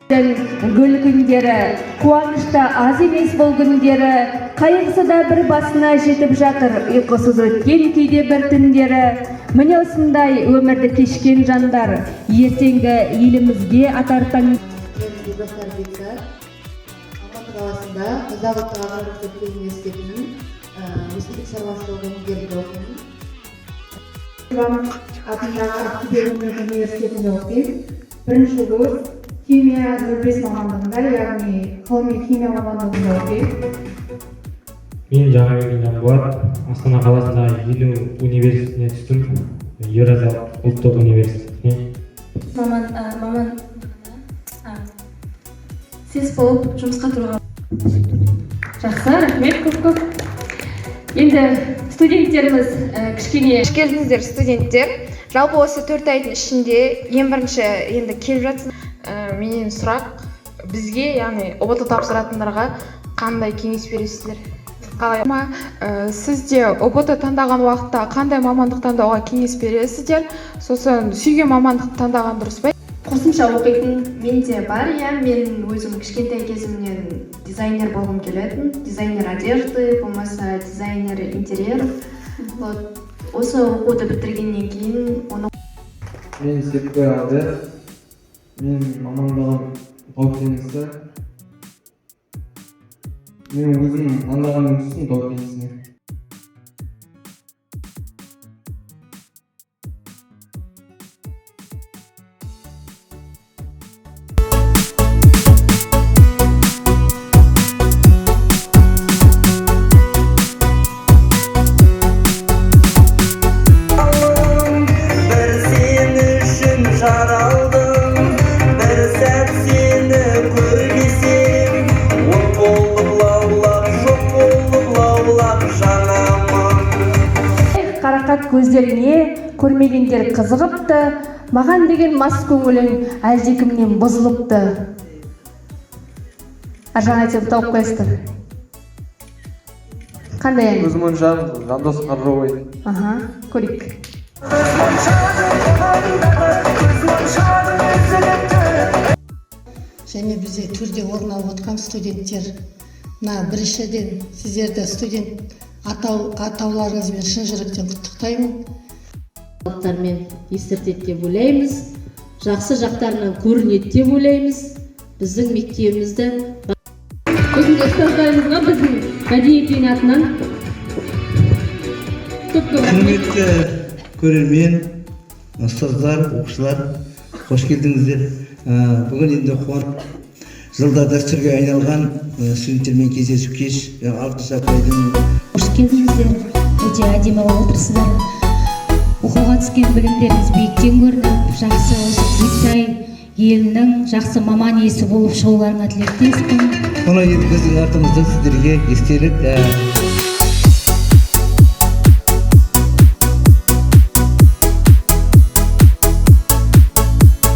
Гүл күндері, қуанышта аз емес бұл күндері, қайғысы да бір басына жетіп жатыр, ұйқысыз өткен кейде бір түндері. Міне осындай өмірді кешкен жандар, ертеңгі елімізге атар таң. Мен Бекбасар Бекзат, Алматы қаласында Қазақ ұлттық аграрлық зерттеу университетінің өсімдік шаруашылығы меңгерінде оқимын. Иванов атындағы Ақтөбе өңірлік университетінде оқимын. Бірінші курс, химия 05 мамандығында, яғни ғылыми химия мамандығында оқимын. Мен Жаңаберген Жанболат, Астана қаласындағы ЕНУ университетіне түстім, Еуразиялық ұлттық университетіне. Маман СЭС болып жұмысқа тұруға. Жақсы, рахмет көп көп. Енді студенттеріміз кішкене Қош келдіңіздер, студенттер! Жалпы, осы 4 айдың ішінде ең бірінші енді келіп жатсыз. Менен сұрақ: бізге, яғни ҰБТ тапсыратындарға қандай кеңес бересіздер, қалай ма? Сіз де ҰБТ таңдаған уақытта қандай мамандық таңдауға кеңес бересіздер? Сосын сүйген мамандықты таңдаған дұрыс па? Қосымша оқитын. Менде бар, иә. Мен өзім кішкентай кезімнен дизайнер болғым келетін, дизайнер одежды болмаса дизайнер интерьеров. Вот осы оқуды бітіргеннен кейін оны Мен Серікбай Алдияр. Менің мамандығым тау теннисі. Мен өзім таңдағанмен түстім тау теннисіне. Бір сен үшін жаралдым, бір сәт сені көрмесем, от болып лаулап, жоқ болып лаулап жанамын. Қарақат көздеріңе көрмегендер қызығыпты, маған деген мас көңілің әлдекімнен бұзылыпты. Ар жағын айтсам, тауып қоясыздар. Қандай ән? Көз моншағым, Жандос Қаржаубай. Аха, көрейік. Көз моншағым қолыңдағы, көз моншағым үзіліпті. Және бізде төрде орын алып отқан студенттер, мына біріншіден, сіздерді студент атауларыңызбен шын жүректен құттықтаймын. Талаптармен ескертеді деп ойлаймыз, жақсы жақтарынан көрінеді деп ойлаймыз біздің мектебімізді. Өзіміз ұстаздарымызға біздің мәдениет үйінің атынан көп көп рахмет. Құрметті көрермен, ұстаздар, оқушылар, қош келдіңіздер! Бүгін енді қуанып, жылда дәстүрге айналған студенттермен кездесу кеш, алтыншы апрельдің Қош келдіңіздер! Өте әдемі болып отырсыздар. Оқуға түскен білімдеріңіз биіктен көрініп, жақсы осы Жетісай елінің жақсы маман иесі болып шығуларыңа тілектеспін. Мұны енді біздің артымыздан сіздерге естелік.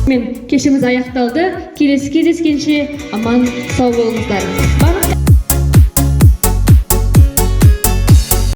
Мен кешіміз аяқталды. Келесі кездескенше аман сау болыңыздар. Барлық